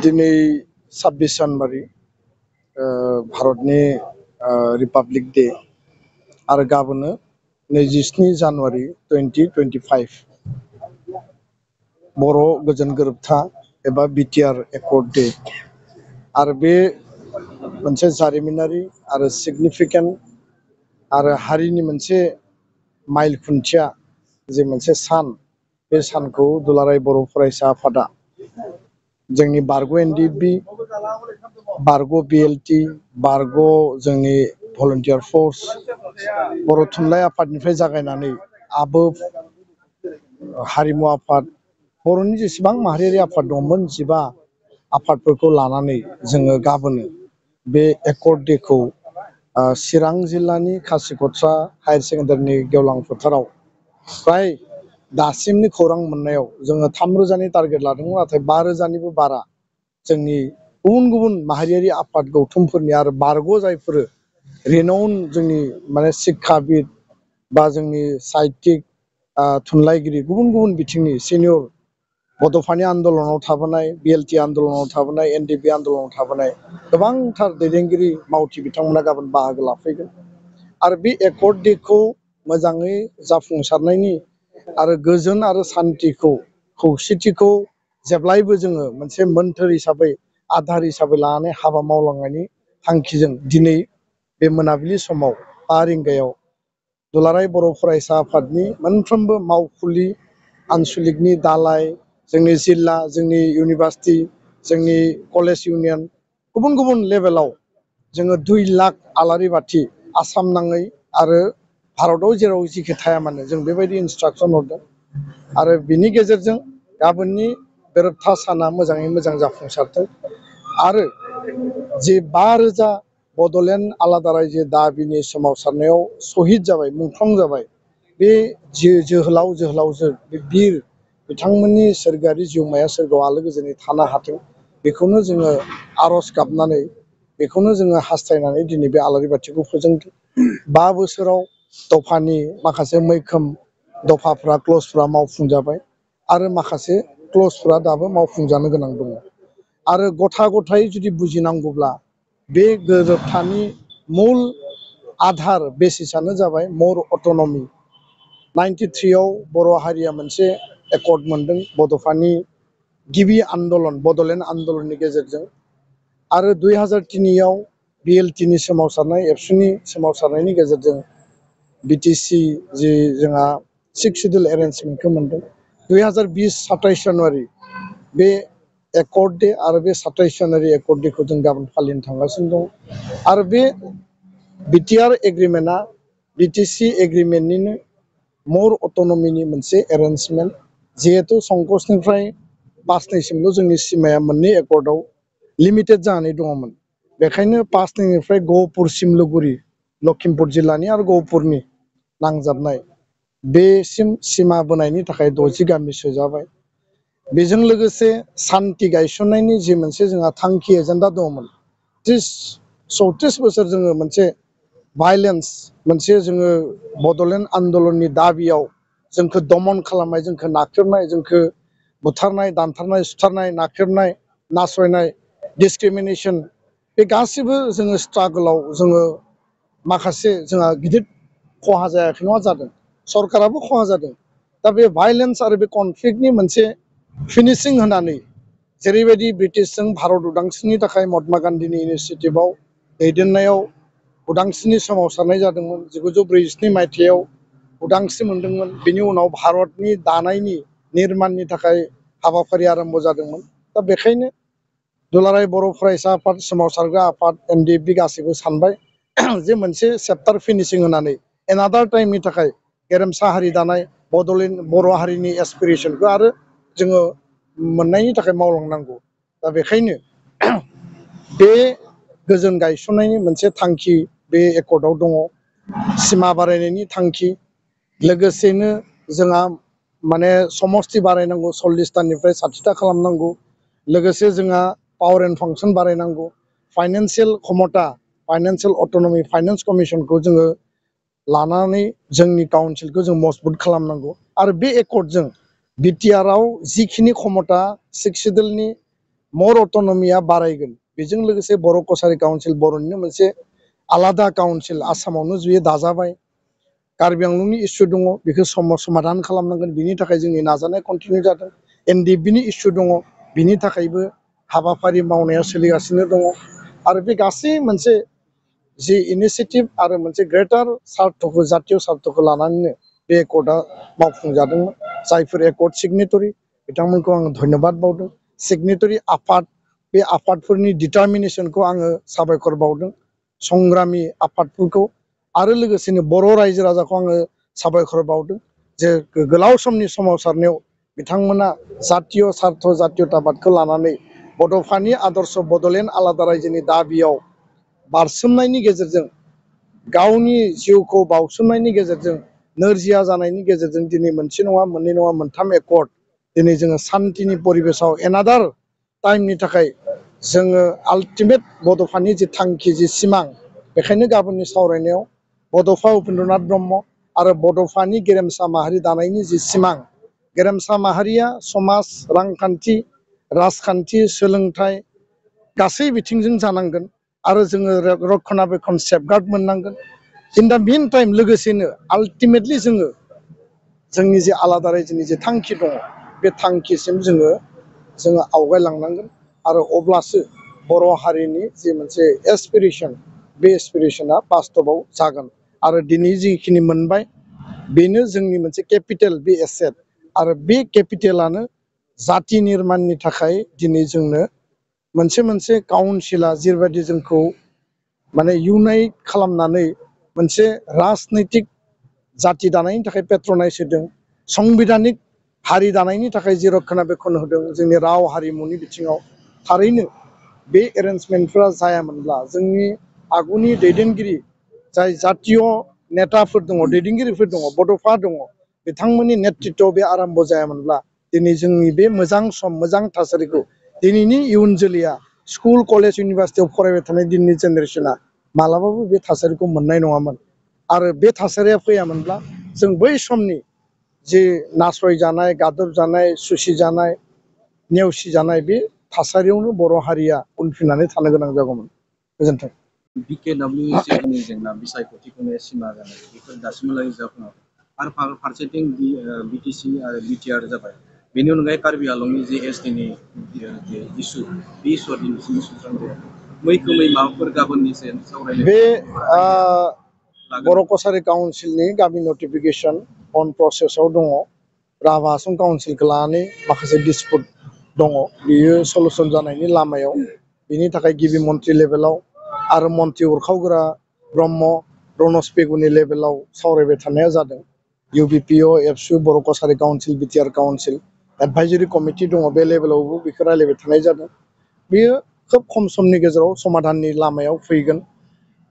दिनै 26 जानुवारि भारतनि republic day आरो गाबोनो 27 जानुवारि 2025 बर' गोजोन गोरोबथा एबा बिटिआर एकर्ड डे आरो बे मोनसे जारिमिनारि आरो सिगनिफिकेन्ट आरो हारिनि मोनसे माइल खुन्थिया जे मोनसे सान बे सानखौ दुलाराय बर' फरायसा आफादा जोंनि बारग' एनडिएफबि बारग' बिएलटि बारग' जोंनि भलन्टियार फर्स बर' थुनलाइ आफादनिफ्राय जागायनानै आबो हारिमु आफाद बर'नि जेसेबां माहारियारि आफाद दंमोन 15 आफादफोरखौ लानानै जोङो गाबोनो बे एकर्ड डेखौ चिरां जिल्लानि खासिक'त्रा हायार सेकेन्डारिनि गेवलां फोथाराव फ्राय दासिमनि खौरां मोननायाव जोङो 3,000नि टारगेट लादोंमोन नाथाय 5,000निबो बारा जोंनि गुबुन गुबुन माहारियारि आफाद गौथुमफोरनि आरो बारग' जायफोर रेनाउन जोंनि माने शिक्षाबिद बा जोंनि साहित्यिक थुनलाइगिरि गुबुन गुबुन बिथिंनि सिनियर बड'फानि आन्दलनाव थाबोनाय बिएलटि आन्दलनाव थाबोनाय एनडिएफबि आन्दलनाव थाबोनाय गोबांथार दैदेनगिरि मावथि बिथांमोना गाबोन बाहागो लाफैगोन आरो बे एकर्ड डेखौ मोजाङै जाफुंसारनायनि आरो गोजोन आरो सान्थिखौ खौसेथिखौ जेब्लायबो जोङो मोनसे मोन्थोर हिसाबै आधार हिसाबै लानानै हाबा मावलांनायनि थांखिजों दिनै बे मोनाबिलि समाव 5 रिंगायाव दुलाराय बर' फरायसा आफादनि मोनफ्रोमबो मावखुलि आनसलिकनि दालाय जोंनि जिल्ला जोंनि इउनिभार्सिटि जोंनि कलेज इउनियन गुबुन गुबुन लेभेलाव जोङो 2 लाख आलारि बाथि आसाम नाङै आरो भारताव जेराव जिखि थाया मानो जों बेबायदि इन्सट्राक्सन हरदों आरो बिनि गेजेरजों गाबोननि गोरोबथा साना मोजाङै मोजां जाफुंसारथों आरो जे 5,000 बड'लेण्ड आलादा रायजो दाबिनि सोमावसारनायाव सहिद जाबाय मुंख्लं जाबाय बे जोहोलाव जोहोलावजो बे बिर बिथांमोननि सोरगोआरि जिउमाया सोरगोआव आलो गोजोनै थानो हाथों बेखौनो जोङो आर'ज गाबनानै बेखौनो जोङो हास्थायनानै दिनै बे आलारि बाथिखौ फोजोंदों 5 बोसोराव दफानि माखासे मैखोम दफाफ्रा क्लजफ्रा मावफुंजाबाय आरो माखासे क्लजफ्रा दाबो मावफुंजानो गोनां दङ आरो गथा गथायै जुदि बुजिनांगौब्ला बे गोरोबथानि मुल आधार बेसिसआनो जाबाय मर अट'नमि 93 आव बर' हारिया मोनसे एकर्ड मोनदों बड'फानि गिबि आन्दलन बड'लेण्ड आन्दलननि गेजेरजों आरो 2003 आव बिएलटिनि सोमावसारनाय एबसुनि सोमावसारनायनि गेजेरजों बिटिसि जि जोंहा 6 शिड्युल एरेन्जमेन्टखौ मोनदों 2020 27 जानुवारि बे एकर्ड डे आरो बे 27 जानुवारि एकर्ड डेखौ जों गाबोन फालिनो थांगासिनो दं आरो बे बिटिआर एग्रिमेन्टआ बिटिसि एग्रिमेन्टनिनो मर अट'नमिनि मोनसे एरेन्जमेन्ट जिहेतु संकसनिफ्राय पासनिसिमल' जोंनि सिमाया मोननै एकर्डआव लिमिटेड जानानै दङमोन बेखायनो पासनिफ्राय गहपुर सिमलुगुरि लखिमपुर जिल्लानि आरो गहपुरनि नांजाबनाय बेसिम सिमा बोनायनि थाखाय 60 गामि सोजाबाय बेजों लोगोसे सान्थि गायसननायनि जि मोनसे जोंहा थांखि एजेन्डा दङमोन 30-34 बोसोर जोङो मोनसे भायलेन्स मोनसे जोङो बड'लेण्ड आन्दलननि दाबियाव जोंखौ दमन खालामनाय जोंखौ नाख्रेबनाय जोंखौ बुथारनाय दानथारनाय सुथारनाय नाख्रेबनाय नासयनाय डिसक्रिमिनेसन बे गासिबो जोङो स्ट्रागोलाव जोङो माखासे जोंहा गिदिर खहा जायाखै नङा जादों सरकाराबो खहा जादों दा बे भायलेन्स आरो बे कनफ्लिक्टनि मोनसे फिनिशिं होनानै जेरैबायदि ब्रिटिशजों भारत उदांस्रिनि थाखाय महात्मा गान्धीनि इनिसिएटिभआव दैदेननायाव उदांस्रिनि सोमावसारनाय जादोंमोन 1947 मायथाइयाव उदांस्रि मोनदोंमोन बेनि उनाव भारतनि दानायनि निर्माणनि थाखाय हाबाफारि आरम्भ जादोंमोन दा बेखायनो दुलाराय बर' फरायसा आफाद सोमावसारग्रा आफाद एनडिएफबि गासैबो सानबाय जे मोनसे चेप्टार फिनिशिं होनानै एनादार टाइमनि थाखाय गेरेमसा हारि दानाय बड'लेण्ड बर' हारिनि एसपिरेसनखौ आरो जोङो मोननायनि थाखाय मावलांनांगौ दा बेखायनो बे गोजोन गायसननायनि मोनसे थांखि बे एकर्डआव दङ सिमा बारायनायनि थांखि लोगोसेनो जोंहा माने समस्ति बारायनांगौ 40थानिफ्राय 60था खालामनांगौ लोगोसे जोंहा पावार एन्ड फांसन बारायनांगौ फाइनान्सियेल क्षमता फाइनान्सियेल अट'नमि फाइनान्स कमिसनखौ जोङो लानानै जोंनि काउन्सिलखौ जों मजबुत खालामनांगौ आरो बे एकर्डजों बिटिआरआव जिखिनि क्षमता सिक्सिडुलनि मर अटनमिया बारायगोन बेजों लोगोसे बर' कसारि काउन्सिल बर'निनो मोनसे आलादा काउन्सिल आसामावनो जुदि दाजाबाय कार्बि आंलंनि इस्यु दङ बेखौ समाधान खालामनांगोन बिनि थाखाय जोंनि नाजानाया कन्टिनिउ जादों एनडिएफबिनि इस्यु दङ बिनि थाखायबो हाबाफारि मावनाया सोलिगासिनो दङ आरो बे गासै मोनसे जि इनिसिएटिभ आरो मोनसे ग्रेटार सार्थखौ जातीय सार्थखौ लानानैनो बे एकर्डआ मावफुंजादोंमोन जायफोर एकर्ड सिगनेटरि बिथांमोनखौ आं धन्यबाद बावदों सिगनेटरि आफाद बे आफादफोरनि डिटारमिनेसनखौ आङो साबायखर बावदों संग्रामि आफादफोरखौ आरो लोगोसेनो बर' रायजो राजाखौ आङो साबायखर बावदों जे गोलाव समनि सोमावसारनायाव बिथांमोना जातीय सार्थ जातीयताबादखौ लानानै बड'फानि आदर्श बड'लेण्ड आलादा रायजोनि दाबियाव बारसोमनायनि गेजेरजों गावनि जिउखौ बावसोमनायनि गेजेरजों नोरजिया जानायनि गेजेरजों दिनै मोनसे नङा मोननै नङा मोनथाम एकर्ड दिनै जोङो सान्तिनि परिबेसाव एनादार टाइमनि थाखाय जोङो आल्टिमेट बड'फानि जि थांखि जि सिमां बेखायनो गाबोननि सावरायनायाव बड'फा उपेन्द्रनाथ ब्रह्म आरो बड'फानि गेरेमसा माहारि दानायनि जि सिमां गेरेमसा माहारिया समाज रांखान्थि राजखान्थि सोलोंथाइ गासै बिथिंजों जानांगोन आरो जोङो रक्षनाबेक्षन सेफगार्ड मोननांगोन इन दा मिन टाइम लोगोसेनो आल्टिमेटलि जोङो जोंनि जे आलादा रायजोनि जे थांखि दङ बे थांखिसिम जोङो आवगायलांनांगोन आरो अब्लासो बर' हारिनि जि मोनसे एसपिरेसन बे एसपिरेसना बास्तबाव जागोन आरो दिनै जिखिनि मोनबाय बेनो जोंनि मोनसे केपिटेल बे एसेट आरो बे केपिटेलानो जाति निर्माणनि थाखाय दिनै जोंनो मोनसे काउन्सिला जेरैबायदि जोंखौ माने इउनाइट खालामनानै मोनसे राजनैतिक जाति दानायनि थाखाय पेट्रनाइज होदों संबिधानिक हारि दानायनि थाखाय जि रक्षनाबेक्षन होदों जोंनि राव हारिमुनि बिथिङाव थारैनो बे एरेन्जमेन्टफोरा जायामोनब्ला जोंनि आगुनि दैदेनगिरि जाय जातीय नेताफोर दङ दैदेनगिरिफोर दङ बड'फा दङ बिथांमोननि नेतृत्वआव बे आराम्भ जायामोनब्ला दिनै जोंनि बे मोजां सम मोजां थासारिखौ दिनैनि इयुन जोलैया स्कुल कलेज इउनिभारसिटियाव फरायबाय थानाय दिनैनि जेनेरेसना मालाबाबो बे थासारिखौ मोननाय नङामोन आरो बे थासारिया फैयामोनब्ला जों बै समनि जे नासयजानाय गादबजानाय सुसिजानाय नेवसिजानाय बे थासारियावनो बर' हारिया उनफिननानै थानो गोनां जागौमोन गोजोन्थों बिकेडब्लिउसिनि जेंना बिसायख'थिखौनो सिमा जानाय बेफोर दासिमहालागै जाफुङाखै आरो फारसेथिं बिटिसि आरो बिटिआर जाबाय बेनि अनगायै कार्बि आंलंनि जे एसटिनि इस्यु बे इस्युआ दिनैसिम सुस्रांजाया मैखोमै माबाफोर गाबोननि सावरायनाय बे बर' कसारि काउन्सिलनि गामि नटिफिकेसन अन प्रसेसआव दङ राभा आसाम काउन्सिलखौ लानानै माखासे डिसपुट दङ बेयो सलुसन जानायनि लामायाव बिनि थाखाय गिबि मन्थ्रि लेभेलाव आरो मन्थ्रि उरखावग्रा ब्रह्म रनज पेगुनि लेभेलाव सावरायबाय थानाया जादों इउबिपिअ एबसु बर' कसारि काउन्सिल बिटिआर काउन्सिल एडभाइजरि कमिटि दङ बे लेभेलावबो बेखौ रायलायबाय थानाय जादों बेयो खोब खम समनि गेजेराव समाधाननि लामायाव फैगोन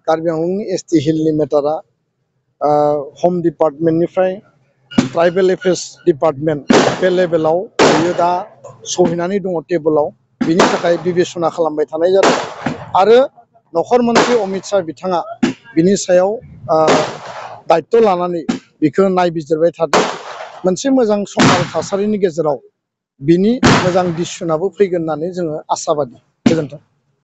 कार्बि आंलंनि एसटि हिलनि मेटारा हम डिपार्टमेन्टनिफ्राय ट्राइबेल एफेयार्स डिपार्टमेन्ट बे लेभेलाव बियो दा सहैनानै दङ टेबोलाव बिनि थाखाय बिबेसना खालामबाय थानाय जादों आरो नखर मन्थ्रि अमित शाह बिथाङा बिनि सायाव दायित्व लानानै बेखौ नायबिजिरबाय थादों मोनसे मोजां सम आरो थासारिनि गेजेराव बिनि मोजां डिसिसनाबो फैगोन होननानै जोङो आसाबादि गोजोन्थों।